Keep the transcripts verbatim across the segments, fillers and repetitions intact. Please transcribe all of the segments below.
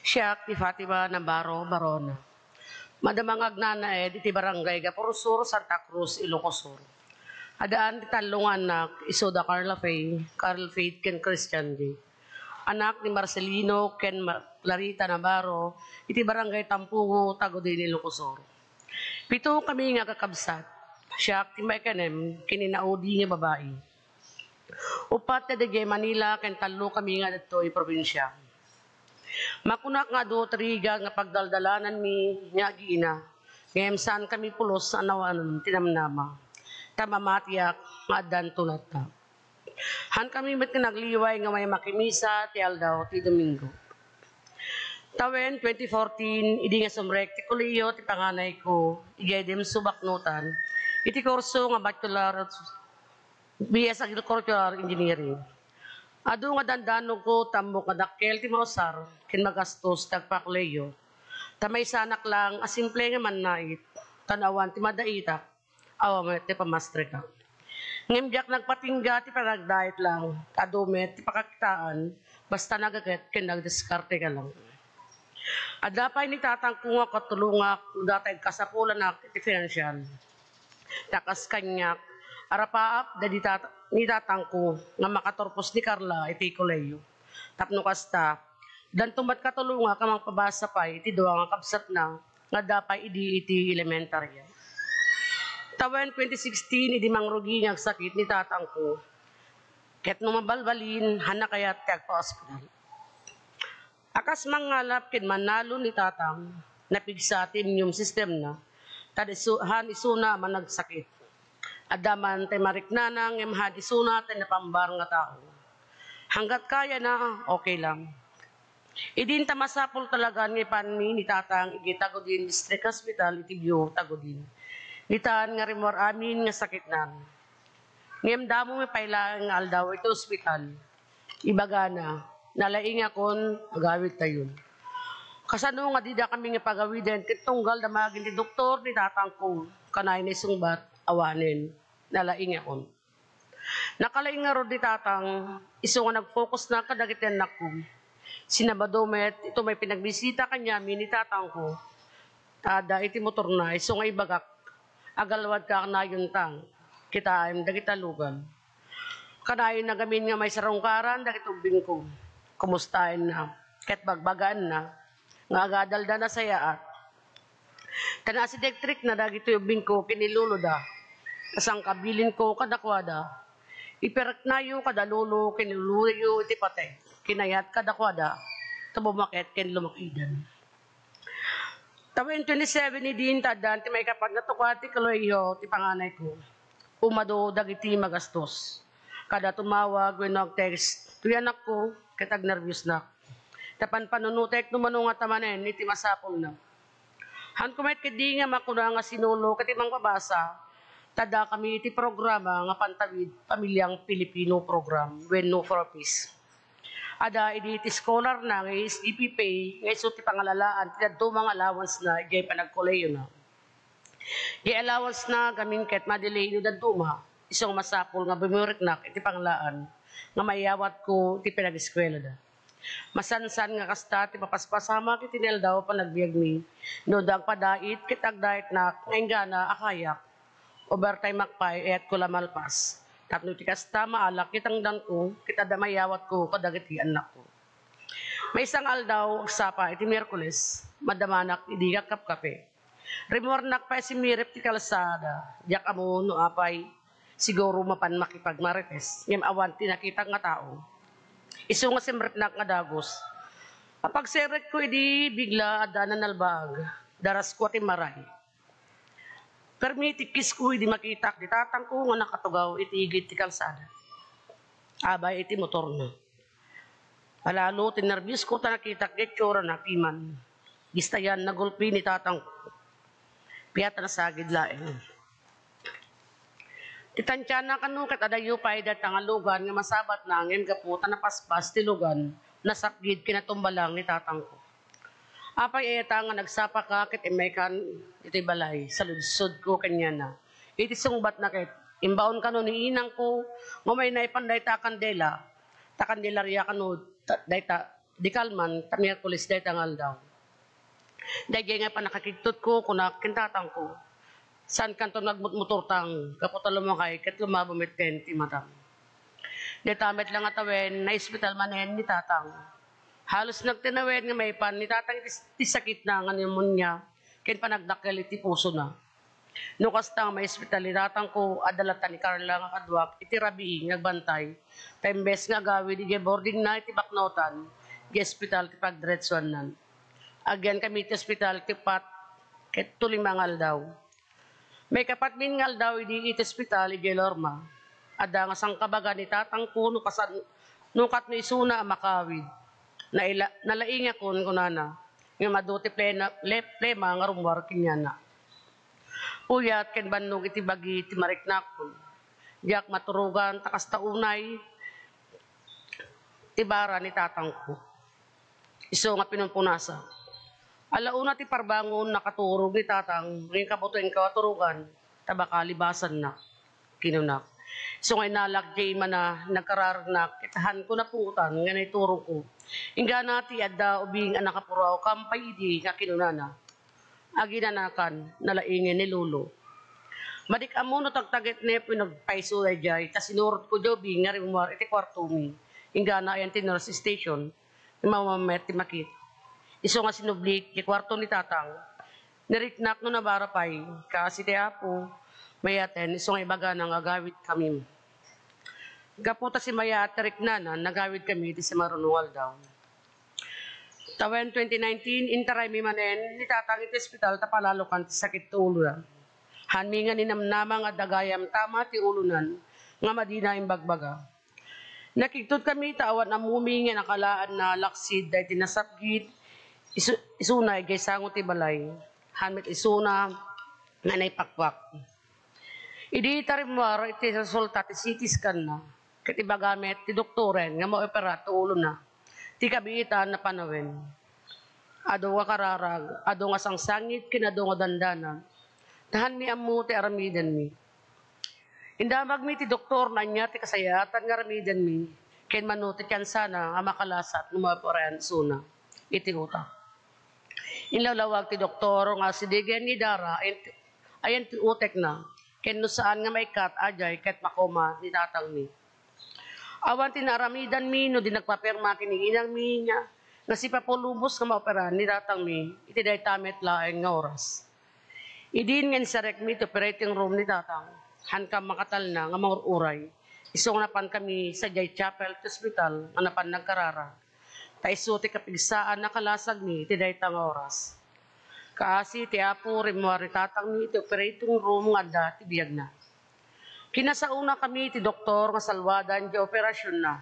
Siak ni Fatima Navarro Barona. Madama nga agnanaed iti Barangay Gapur Sur, Santa Cruz, Ilocos Sur. Addaan ti tallo nga annak, isu da Carla Faye, Carl Faith, ken Christian J. Anak ni Marcelino ken Mar-, Clarita Navarro iti Barangay Tampungo, Tagudin, Ilocos Sur. Pito kami nga kakabsat. Siak ti maikanem ken inaudi nga babai. Upat ti daydiay Manila ken tallo kami nga ditoy probinsia. Makunak nga adu ti rigat nga pagdaldalananmi nga agiina, ngem saan kami pulos a nawan ti namnama, ta mamatiak nga addanto latta. Han kami met nga nagliway nga may makimisa ti aldaw ti Domingo. Tawen twenty fourteen, idi nga sumrek ti kolehiyo ti panganayko, idiay Demso, Baknotan, iti kurso nga Bachelor of B S Agricultural Engineering. Adu nga dandanogko, ta ammok nga dakkel ti mausar ken magastos ti agpakolehiyo. Ta maysanak lang a simple nga mannait, ta no awan ti madaitak, awan met ti pamastrikak. Ngem diak nagpatingga ti panagdait lang, ta adu met ti pakakitaan, basta nagaget ken nagdiskarte ka lang. Adda pay ni tatangko nga katulongak no data agkasapulanak iti finansial. Ta kas kaniak, arapaap daydi tat-, ni tatangko nga makaturpos ni Carla iti kolehiyo. Tapno kasta, danto met katulongak a mangpabasa pay iti dua nga kabsatna nga adda pay idi iti elementarya. Tawen twenty sixteen, idi mangrugi nga agsakit ni tatangko, ket no mabalbalin, hanna kayat ti agpa-ospital. A kas mangngalap ken mannalon ni tatang, napigsa ti immune system na, ta isu-, han isuna a managsakit. Adda man ti mariknana ngem han isuna ti napambar nga tao. Hanggat kayana, okay lang. Idin ta masapul talaga nga ipanmi ni tatang iti Tagudin District Hospital iti Bio, Tagudin. Ditan nga rimmuar amin nga sakitnan. Ngem damo mi pay laeng nga aldaw iti ospital. Ibagana, nalaingakon, agawidtayon. Kasano nga dida kami nga pagawiden ket tunggal damagin ti doktor ni tatangko, kanayon nga isungbat, awanen, nalaingakon. Nakalaing ngarud ni tatang, isu nga nag-focus na kadagiti annakko. Sinabado met, ito may pinagbisita kaniami ni tatangko. Adda iti motorna, isu nga ibagak, agalwadka kanayon tang, kitaem dagiti lugan. Kanayon nagamin nga maisarungkaran dagiti ubbingko. Kumustaenna, ket bagbagaenna, nga agadalda nasayaat. Ta naasidektrikna dagiti ubbingko ken ni loloda. Sangkabilinko kadakuada. Ipariknayo kada lolo ken loloyo iti pateg. Kinayat kadakuada. Ta bumaket ken lumakidan. Tawen twenty-seven idin ta addan ti maikapat nga tukad ti kolehiyo ti panganayko. Umadu dagiti magastos. Kada tumawag wenno ag-text, ti anakko, ket agnerbiosnak. Ta panpanunotek no mano ngata manen iti masapulna. Hanko met ketdi nga makuna nga sinulo ket ti mangpabasa, ta adda kami iti programa nga Pantawid Pamilyang Pilipino Program wenno Four Ps. Adda idi iti scholar na nga S D P P nga isu ti pangalalaan ti dadduma nga allowance na idiay panagkolehiyona. Di allowance na gamin ket madelay no dadduma, isu nga masapul nga bumuriknak iti panglaan nga maiyawatko ti panageskuelada. Masansan nga kasta ti mapaspasamak iti inaldaw panagbiagmi, no adda agpadait ket agdaitnak nga inggana a kayak. Overtime-ak pay, ayatko la malpas. Tapno iti kasta, maalak ti tangdanko, ket adda mayawatko kadagiti annakko. Maysa nga aldaw, agsapa iti Miyerkules, madamanak idi agkapkape. Rimmuarnak pay a simmirip ti kalsada, diak ammo no apay, siguro mapan makipagmarites, ngem awan ti nakitak nga tao. Isu nga simripnak nga dagus. Apagsirekko idi bigla adda nalbag, darasko a timmaray. Permi ti kisko idi makitak ti tatangko nga nakatugaw iti igid ti kalsada. Abay iti motorna. Alalo ti nerbios ko ta nakitak ti itsura na piman. Bistayan nagulpi ni tatangko. Piat nasagid laeng. Ti tantiana kano ket adayo pay dayta nga lugan nga masabatna ngem gapu ta napaspas ti lugan, nasapgid kinatumbalang ni tatangko. Apay aya ta nga nagsapa ka ket immaykan iti balay, saludsodko kaniana. Iti sungbatna ket, imbaon kano ni inangko nga umayna ipan dayta a kandela, ta kandelaria kano ta-, dayta di kalman ta Miyerkules dayta nga aldaw. Daydiay nga pannakakigtotko, kunak ken tatangko, "Saankanto nga agmotmotor, Tang, gapu ta lumukay ket lumabo met ken ti matam." Dayta met la nga tawen, naospital manen ni Tatang. Halos nagtinawen nga maipan ni Tatang ti, ti sakitna nga pneumonia ken panagdakkel iti pusona. No kasta nga maospital ni tatangko, adda latta ni Carla nga kaduak iti rabii nga agbantay, ta imbes nga agawid idiay boardingna iti baknotan, idiay ospital ti pagdiretsuanna. Agyannakami iti ospital ti upat ket lima nga aldaw. Maikapatmi nga aldaw idi iti ospital idiay Lorma, adda nga sangkabagan ni tatangko no kasan-, no kat no isuna a makaawid. Naila-, nalaingakon, kunana, ngem adu ti plena-, le-, plema nga rummuar kenkuana. Puyat ken bannog iti bagi ti mariknakon. Diak maturogan ta kasta unay ti bara ni tatangko. Isu nga pinumpunasa. Ala una ti parbangon, nakaturog ni Tatang, ngem kabutoenko a turogan, ta baka libasannak, kinunak. Isu nga innalak idiay imana, nagkararagnak, ket hanko napungotan nga naiturogko. Inggana ti adda ubing a nakapuraw, kam pay idi nga kinunana, "Aginanakan, nalaingen ni Lolo." Madik ammo no tagtagetnep wenno agpayso daydiay, ta sinurotko idiay ubing nga rimmuar iti kuartomi. Inggana ayan ti nurse station, mamammet ti makit. Isu nga sinublik ti kuarto ni Tatang. Nariknak no nabara pay, kaasi ti Apo, mayaten, isu nga ibagana nga agawidkami. Gapu ta simmayaat ti riknana, nagawidkami iti simaruno nga aldaw. Tawen twenty nineteen, intaraymi manen ni Tatang iti ospital ta palalukan ti sakit ti ulona. Hanmi nga ninamnama nga adda gayam tama ti ulonan nga madina imbagbaga. Nakigtotkami ta awan ammomi nga nakalaanna laksid daydi nasapgid isu-, isuna idiay sango ti balay. Han met isuna nga naipakpak. Idi ta rimmuar iti resulta ti C T scan-na, ket ibaga met ti doktoren nga maopera ti ulona, ti kabiitan a panawen. Adu nga kararag, adu nga sangsangit, ken adu nga dandanag. Ta hanmi ammo ti aramidenmi. Indamagmi ti doktor no ania ti kasayaatan nga aramidenmi, ken mano ti tiansana nga makalasat no maoperaen isuna iti utek. Inlawlawag ti doktor nga asidigen ni Dara, ayan ti, ayan ti utekna, ken no saan nga maikkat, adiay ket makoma ni tatangmi. Awan ti naaramidanmi no di nagpapirma ken ni inangmi nga, nga sipapulubos nga maoperaen ni tatangmi iti dayta met laeng nga oras. Idin nga insarekmi iti operating room ni tatang, hankami makatalna nga mangur-uray. Isu nga napankami sadiay chapel ti ospital nga napan nagkararag. Ta isu ti kapigsaan a kalasagmi iti dayta nga oras. Kaasi ti Apo, rimmuar ni tatangmi iti operating room nga adda ti biagna. Kinasaonakami ti doktor nga salwadan ti operasionna.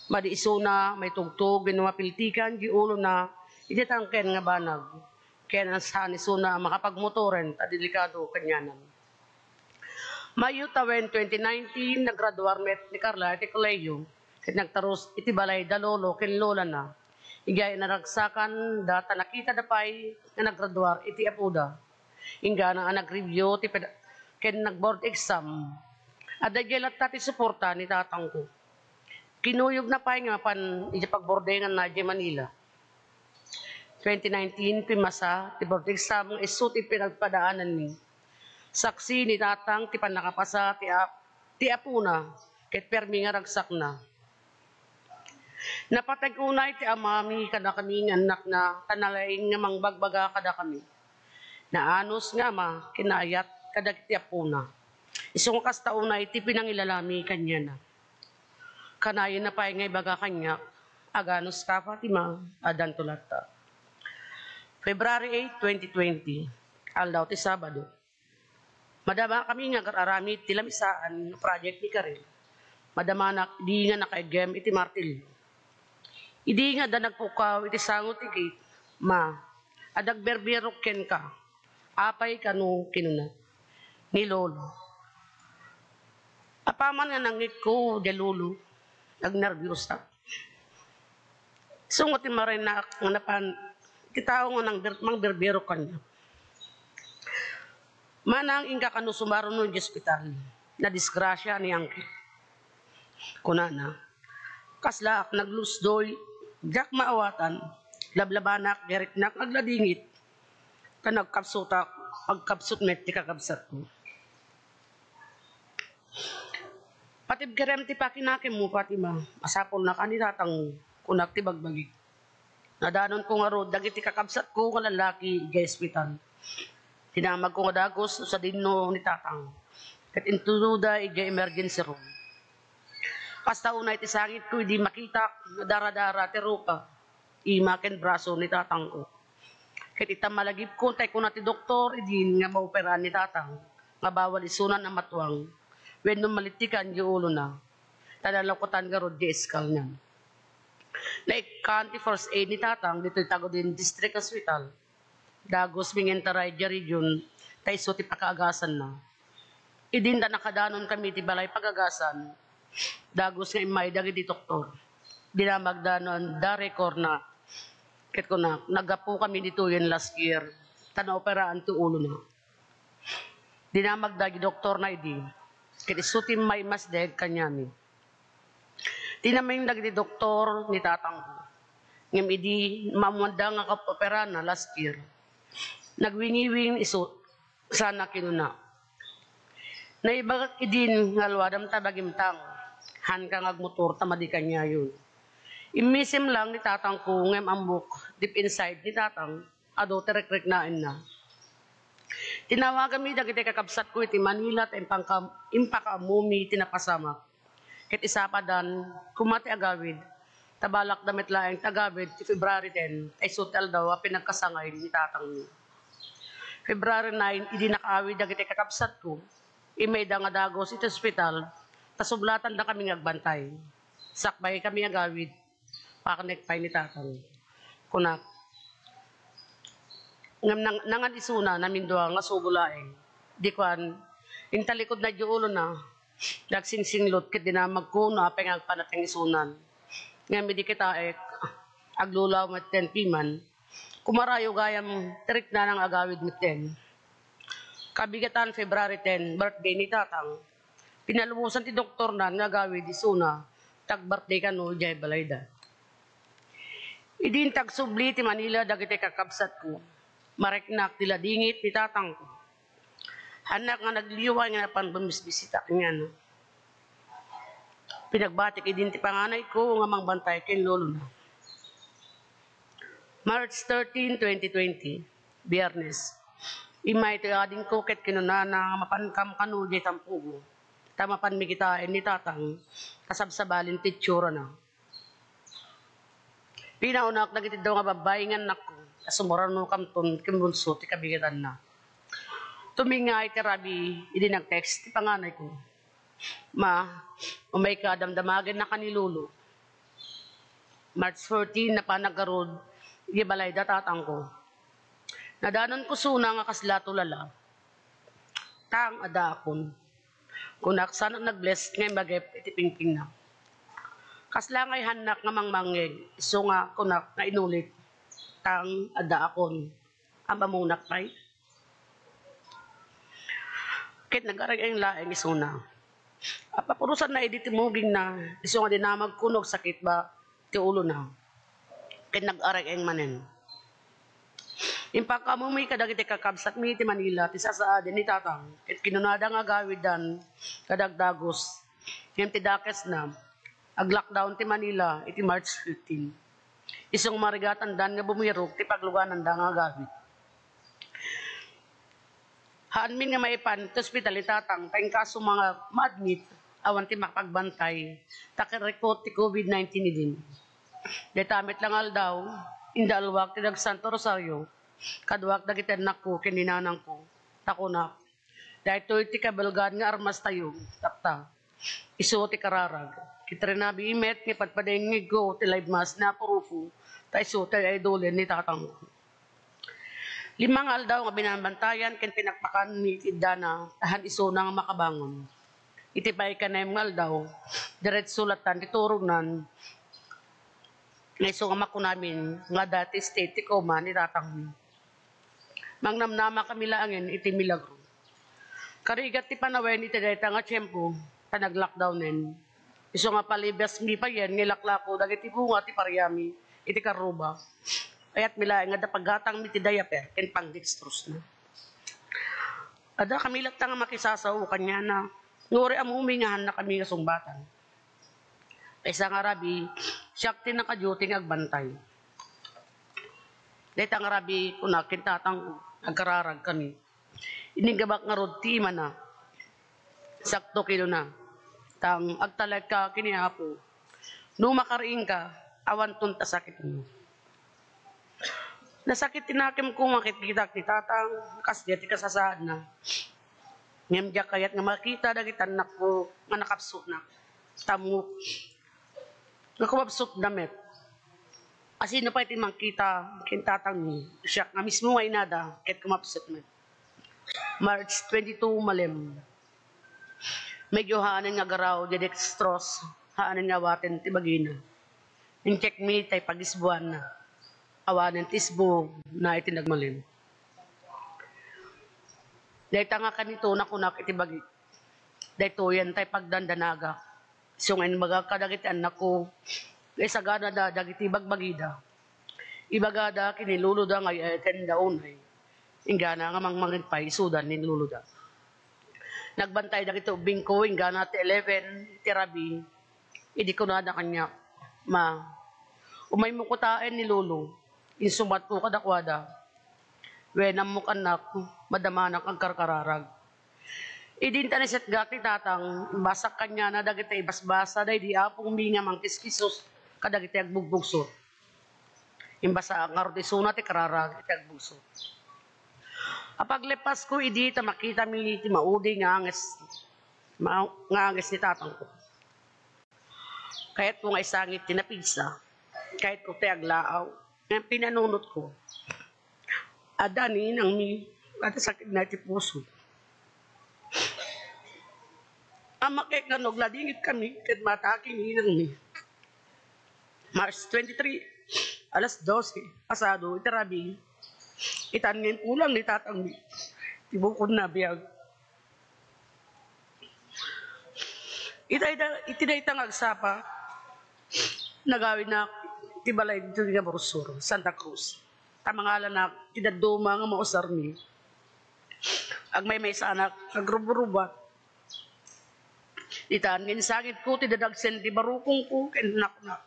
Madi isuna, maitugtog wenno mapiltikan ti ulona iti tangken nga banag. Ken saan isuna a makapagmotoren ta delikado kanianan. Mayo tawen twenty nineteen, naggraduar met ni Carla iti kolehiyo ket nagtarus iti balay da lolo ken lolana. Idiay naragsakan da ta nakitada pay nga naggraduar iti apoda. Inggana a nag-review ti ped-, ken nag-board exam. Adda idiay latta ti suporta ni tatangko. Kinuyogna pay nga mapan idiay pagbordenganna idiay Manila. Twenty nineteen, pimmasa ti board exam nga isu ti pinagpadaananmi. Saksi ni tatang ti pannakapasa ti ap-, ti apona ket permi nga ragsakna. Napateg unay ti amami kadakami nga annakna, ta nalaing nga mangbagbaga kadakami. Naanus nga ama ken naayat kadagiti apona. Isu nga kasta unay ti pinangilalami kaniana. Kanayon na pay nga ibaga kaniak, "Aganuska, Fatima, addanto latta." February eight, twenty twenty, aldaw ti Sabado. Madamakami nga agar-aramid ti lamisaan nga project ni Karen. Madamanak idi nga nakaiggem iti martilyo. Idi nga adda nagpukkaw iti sango ti gate, "Ma, adda agbirbirok kenka. Apay kano?" kinuna ni Lolo. Apaman nga nangngegko, "Dia, Lolo, agnerbios ta." Sungo ti marinaak nga napan ti tao nga nangbir-, mangbirbirok kaniak. "Manang, inka kano sumaruno idiay ospital. Nadisgrasia ni Angki," kunana. Kaslaak naglusdoy, Diak maawatan, lablabanak, gariknak, agladingit. Ta nagkapsutak, agkapsut met ti kakabsatko. Patibkerem ti pakinakemmo, Fatima. Masapulnak a ni tatangmo, kunak ti bagbagik. Nadanonko ngarud dagiti kakabsatko nga lallaki idiay ospital. Dinamagko nga dagus no sadino ni tatang. Ket intunoda idiay emergency room. Kasta unay ti sangitko idi makitak, nadaradara ti rupa, ima ken braso ni tatangko. Ket ita malagipko, tay kuna ti doktor idin nga maoperaan ni tatang, nga bawal isunan a matuang, wenno malittikan di ulona, ta nalukatan ngarud di skull niya. Naikkan ti first aid ni tatang ditoy Tagudin District Hospital. Dagus mingentaray diay region, ta isu ti pakaagasanna. Idin ta nakadanon kami ti balay pagagasan, dagus nga immay dagiti doktor. Dinamagda no anda record na. Ket kunak, naggapu kami ditoyen last year, ta naoperaan ti ulona. Dinamagda di doktor na idi, ket isu ti maimasdeg kaniami. Tinamin dagiti doktor ni tatangko. Ngem idi maammoanda nga kaoperana last year, nagwingiwing isu sana kinuna, "Naibagak idin nga alwadam ta bagim tang, hanka nga agmotor ta madi kaniayon." Immisem lang ni tatangko ngem ammok deep inside ni tatang, adu ti rekriknaenna. Tinawaganmi dagiti kakabsatko iti Manila ta impangka-, impakaammomi ti napasamak. Ket isapadan koma ti agawid, ta balakda met laeng ti agawid ti February ten, ta isu ti aldaw a pinagkasangay ni tatangmi. February nine, idi nakaawid dagiti kakabsatko, immayda nga dagus iti ospital, ta sublatandakami nga agbantay. Sakbay kami agawid. Paknek pay ni tatang. Kunak, ngem nang-, nangan isuna namindua nga subo laeng. Di kuan, intalikod na di ulona, nagsingsinglot ket dinamagko no apay nga agpanateng isunan. Ngem idi kitaek, aglulaw met ten piman, kumarayo gayam ti riknana nga agawid met ten. Kabigatan February ten, birthday ni tatang. Pinalubosan ti doktornan nga agawid isuna, ta agbirthday kano idiay balayda. Idi intagsubli ti Manila dagiti kakabsatko, mariknak ti ladingit ni tatangko. Hannak nga nagliway nga napan bumisbisita kaniana. Pinagbatik idin ti panganayko nga mangbantay ken lolona. March thirteen, twenty twenty, Biyernes. Immay ti adingko ket kinunana nga mapankam kano diay tampugo, ta mapanmi kitaen ni tatang kasabsabalin ti itsurana. Pinaunak dagiti daw nga babbai nga annakko, a sumuranokamton ken bunso ti kabigatanna. Tumingay ti rabii idi nag-text ti panganayko, "Ma, umayka, damdamagennaka ni Lolo." March fourteen, napanak ngarud idiay balayda tatangko. Nadanonko isuna nga kasla tulala. "Tang, addaakon," kunak sana nag-bless nga immagip iti pingpingna. Kasla nga ihannak nga mangmangngeg, isu nga kunak nga inulit, "Tang, addaakon. Am-ammonak pay?" Ket nagareg-eng laeng isuna. Appapurosanna idi ti mugingna, isu nga dinamagko no agsakit ba ti ulona. Ket nagareg-eng manen. Impakaammomi kadagiti kakabsatmi iti Manila ti sasaaden ni tatang, ket kinunada nga agawiddan kadagdagus. Ngem ti dakesna, ag-lockdown ti Manila iti March fifteen. Isu nga marigatandan nga bumirok ti paglugananda nga agawid. Haanmin nga maipan ti ospital ni tatang, ta inkaso nga ma-admit, awan ti makapagbantay, ta ket rekot ti covid nineteen idin. Dayta met la nga aldaw, indalwak ti nagsanto rosario, kaduak dagiti annakko ken ni nanangko, ta kunak, "Daytoy ti kabalgan nga armastayo, tatta. Isu ti kararag." Ket rinabii met nga padpadengngegko ti live mass ni Apo Rufo, ta isu ti idolen ni tatangko. Lima nga aldaw nga binambantayan ken pinakpakan ni iti iddana, ta han isuna nga makabangon. Iti pay kanem nga aldaw, diretso lattan ti turognan, nga isu nga makunamin nga adda ti state ti coma ni tatangmi. Mangnamnama kami laengen iti milagro. Karigat ti panawen iti dayta nga tiempo, ta nag-lockdownen. Isu nga palibasmi payen nga ilaklako dagiti bunga ti pariami, iti karruba. Kayatmi laeng nga adda paggatangmi ti diaper ken pangdextrose na. Adda kami latta nga makisasao kaniana. Nguri ammomi nga haanna kami nga sungbatan. Maysa nga rabii, siak ti naka-duty nga agbantay. Dayta nga rabii, kunak ken tatangko, agkararag kami. Ininggabak ngarud ti imana. Sakto kinuna, "Tang, agtalekka ken ni Apo. No makariingka, awanton ta sakitmo." Nasakit ti nakemko nga makitkitak ni tatang, kasdiay ti kasasaadna. Ngem diak kayat nga makita dagiti annakko nga nakapsutnak. Tammo nga kumapsutda met. Asino pay ti mangkita ken tatangmi, siak nga mismo nga inada ket kumapsut met. March twenty-two malem. Medyo haanen nga agaraw diay dextrose, haanen nga awaten ti bagina. Incheckmi tay pagisbuanna. Awanen ti isbuna iti nagmalem. Dayta nga kanito nakunak iti bagi. Daytoyen tay pagdandanagak. Isu nga imbagak kadagiti annakko nga isaganada dagiti bagbagida. Ibagada ken ni loloda nga ay-ayatenda unay. Inggana nga mangmangngeg pay isuda ni loloda. Nagbantay dagiti ubbingko inggana ti eleven ti rabii. Idi kunada kaniak, "Ma, umaymo kitaen ni Lolo." Insumatko kadakuada, "Wen, ammok, annak, madamanak agkarkararag." Idi inta nasetgak ni tatang, imbasak kaniana dagiti ibasbasa daydi apongmi nga mangkiskisos kadagiti agbugbugsot. Imbasaak ngarud isuna ti kararag iti agbugso. Apaglepasko idi ta makitami ti maudi nga anges, ma-, nga anges ni tatangko. Kayatko nga isangit ti napigsa. Kayatko ti aglaaw. Ngem pinanunotko, adda ni inangmi, adda sakitna iti puso. Ammak ket nga nagladingit kami ket mataki ni inangmi. March twenty-three, alas dose, pasado iti rabii. Itan nga impulang ni tatangmi ti bukonna a biag. Ita, ita, iti dayta nga agsapa, nagawidnak ti balay ditoy nga Bursor, Santa Cruz. Ta mangalanak ti dadduma nga mausarmi. Agmaymaysanak, agrubrubat. Itan nga insangitko ti dadagsen ti barukongko ken naknak.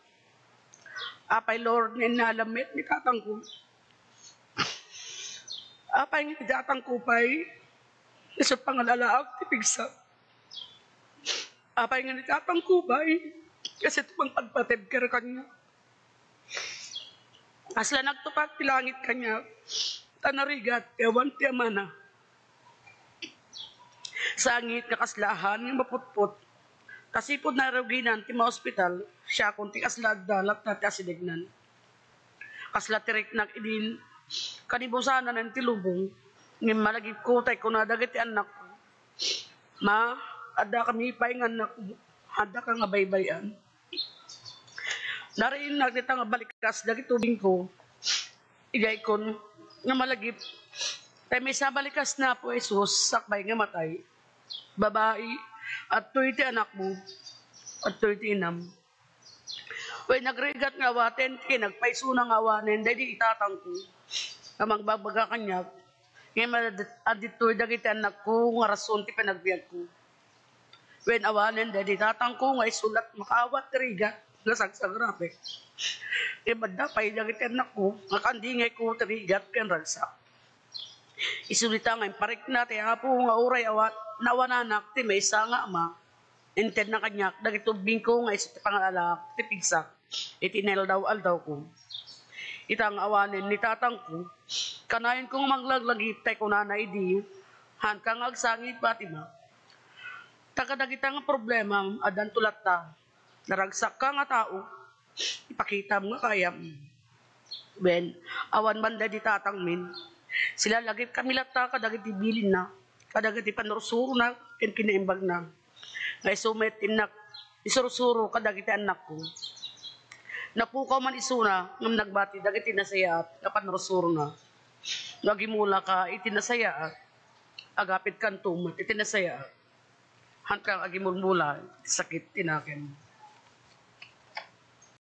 Apay, Lord, nga innalam met ni tatangko. Apay nga ni tatangko pay, isu pangalalaak ti pigsa. Apay nga ni tatangko pay, kasi ti pangpatpateg kaniak. Kasla nagtupak ti langit kaniak, ta narigat ti awan ti amana. Sangit nga kasla ahan nga maputpot. Kasipud naruginan ti maospital, siakon ti kasla adda latta ti asidegnan. Kasla ti riknak idin kanibusanan ti lubong, ngem malagipko tay kuna dagiti annakko, "Ma, adda kami pay nga annakmo, adda ka nga baybay-an." Nariinnak dita nga balikas dagiti ubingko. Idiay kun nga malagip, tay maysa balikas ni Apo Jesus sakbay nga matay. "Babai, adtoy ti anakmo, adtoy ti inam." Wen, nagrigat nga awaten ti kinagpaysona nga awanen daydi itatangko nga mangbagbaga kaniak, ngem ad-, adtoy dagiti annakko nga rason ti panagbiagko. Wen, awanen daydi tatangko nga isu la't makaawat ti rigat nga sagsagrapek. Ngem adda pay dagiti annakko nga kandingayko ti rigat ken ragsak. Isu dita nga imparikna ti Apo nga uray awan, naawananak ti maysa nga ama, intedna kaniak dagiti ubingko nga isu ti pangalalaak ti pigsak iti inaldaw-aldawko. Ita nga awanen ni tatangko, kanayonko nga manglaglagip tay kunana idi, "Haanka nga agsangit, Fatima. Ta kadagita nga problemam, addanto latta. Naragsakka nga tao, ipakitam nga kayam." Wen, awan man daydi tatangmin, silalagipkami latta kadagiti bilinna, kadagiti pannursurona ken kinaimbagna. Nga isu met ti innak isursuro kadagiti annakko. Napukaw man isuna ngem nagbati dagiti nasayaat nga pannursurona. No agimulaka iti nasayaat, agapitkanto met iti nasayaat. Haanka nga agimulmula iti sakit ti nakem.